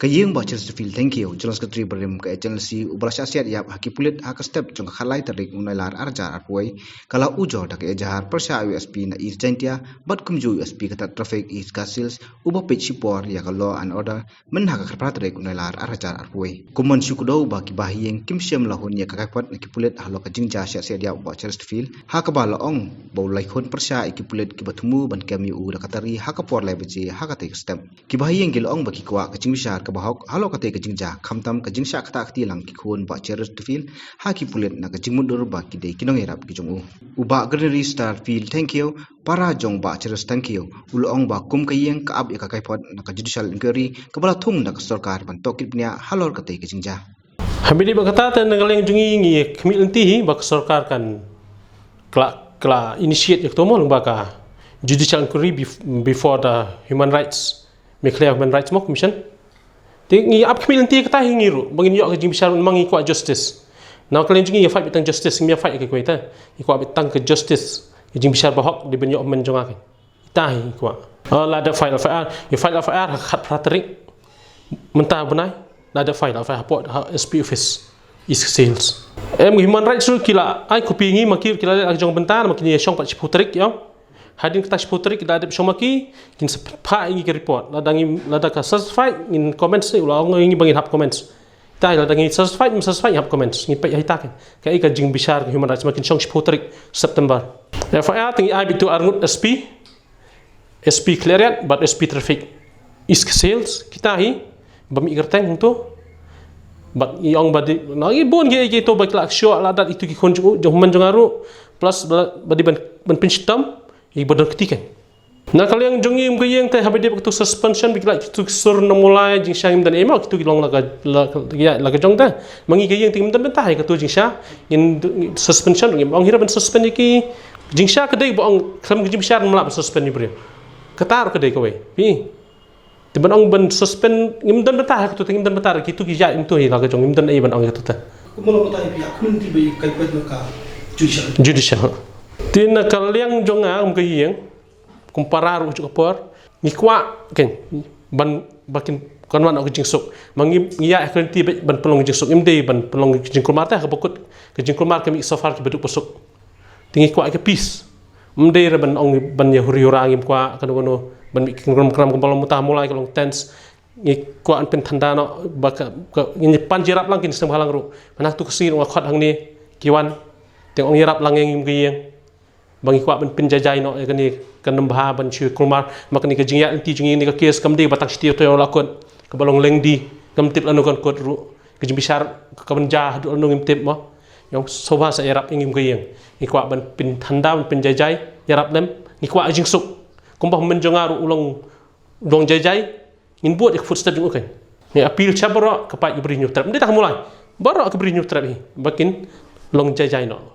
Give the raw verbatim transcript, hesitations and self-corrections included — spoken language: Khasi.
Ka ïing Bah Chesterfield Thangkhiew, General Secretary barim ka H N L C, uba la shah siat ïap ha ki pulit ha ka step jong ka khatlai tarik u Nailar arhajar arphew, ka la ujor da ka ejahar pyrshah ïa u S P na East Jaintia bad kumjuh u S P ka Traffic East Khasi Hills, uba peit shipor ïa ka law and order, mynha ka khatphra tarik u Nailar arhajar arphew. Kumno shu kdew ba ki bahaïing kim shym la hun ïa ka kaiphod na ki pulit halor ka jingjia shah siat ïap u Bah Chesterfield, ha kaba la ong ba u la ïakhun pyrshah ïa ki pulit kiba thmu ban kem ïa u da ka tari ha ka por lai baje ha katei ka step. Ki bahaïing ki la ong ba ki kwah ka jingbishar kaba hok halor katei ka jingjia, khamtam ka jingshah ktah kti lang ki khun Bah Chesterfield ha ki pulit na ka jingmutdur ba ki dei ki nongïarap ki jong u. U Bah Granary Starfield Thangkhiew, para jong Bah Chesterfield Thangkhiew, u la ong ba kum ka ïing ka ap ïa ka kaiphod na ka judicial inquiry kaba la thung da ka sorkar ban tohkit bniah halor katei ka jingjia. Ha mynta ba kata te na ka liang jong ngi ngi khmih lynti hi ba ka sorkar kan kla kla initiate ïa ka to mo lyngba ka judicial inquiry bef- before the Human Rights, Meghalaya Human Rights mo Commission. Te ngi ap khmih lynti kata hi ngi ruh ba ngin ïoh ka jingbishar, namar ngi kwah justice. Na ka liang jong ngi ïa fight beit tang justice, ngim ïa fight ïa ka kwai ta. Ngi kwah beit tang ka justice, ka jingbishar ba hok dei ban ïoh hynmen jong nga. Ita hi ngi kwah. Ah, la dep file F I R, ïa file F I R ha ka khatphra tarik mynta u bnai. La dep file F I R hapoh ha S P office East Khasi Hills. Em, Human Rights ruh ki la ai copy ngi, ma ki ruh ki la leh la ka jong bynta, ma ki ïa shong pat shiphew tarik ïa. Hadien kata shiphew tarik ki la dep shong ma ki, kin sa phah ïa ngi ka report. Lada ngi, lada ka satisfied ngin comments, u la ong ïa ngi ba ngin hap comments. Te lada ngi satisfied, ngim satisfied, ngin hap comments. Ngin peit ha ita ka, kaei ka jingbishar ka Human Rights, ma kin shong shiphew tarik September. F I R te ngi ai beit tu arngut S P, S P Khliehriat bad S P Traffic East Khasi Hills, kita hi ba mih kyrteng hangto. Bad ngi ong ba dei, na ngi bun ki, ki to ba ki la shuh la dat itu ki khun jong u, jong hynmen jong nga ruh, plus ba, ba dei ban, ban pynshitom ïa ba don kti kein. Na ka liang jong ngi kum ka ïing te haba dei ba katu suspension ba ki la, kitu ki sur na Mawlai, jingshisha ngim don ei mo, kitu ki long la ka, la ka, ïa, la ka jong te. Ma ngi ka ïing te ngim don bynta ïa katu jingshisha. Ngin, suspension ngim ong hi ruh ban suspend ïa ki. Jingshisha ka dei ba ong khlem ka jingbishar ngim lah ban suspend ïa briew. Kata ruh ka dei kawei. Phi. Te ban ong ban suspend ngim don bynta ha katu te, ngim don bynta ruh, kitu ki ïaid kumtu hi la ka jong, ngim don ei ban ong ïa katu te. Kumno bynta ïa phi ha community ba ïa kai peit na ka judicial? Judicial. Te na ka liang jong nga kum ka ïing, kum para ruh jong ka por, ngi kwah kein ban ba kin kan wan ka jingsuk. Ma ngi, ngi ïa ka lynti beit ban pynlong jingsuk, ngim dei ban pynlong jingkulmar te, ha kaba kut ka jingkulmar ka mih so far kiba duk ba suk. Te ngi kwah ka peace. Ym dei ruh ban ong ban ïa huri hura, ngim kwah kano kano ban mih ki kram kram kumba long mynta ha Mawlai ka long tense. Ngi kwah ban pynthanda noh ba ka, ka, ngi pan jingïarap lang ki seng bhalang ruh. Mynta tu ka sngi ruh nga khot hangne ki wan. Te ong ïarap lang ïa ngi kum ka ïing. Ba ngi kwah ban pynjaijai noh ïa kane ka nongbha ban shu kulmar, ma kane ka jingïaid lynti jong ngi ne ka case kam dei ba tang shi taïew taïew la kut, kaba long lengdi, kam tip lano kan kut ruh, ka jingbishar ka ban jia haduh lano ngim tip mo. Ïa, sngewbha sa ïarap ïa ngi kum ka ïing. Ngi kwah ban pynthanda, ban pynjaijai, ïarap lem, ngi kwah jingsuk. Kumba hynmen jong nga ruh u long, u long jaijai, ngin bud ïa ka footstep jong u kein. Ngi appeal sha baroh ka paid ka Bri Hynñiewtrep. Ym dei tang ha Mawlai. Baroh ka Bri Hynñiewtrep hi ba kin long jaijai noh.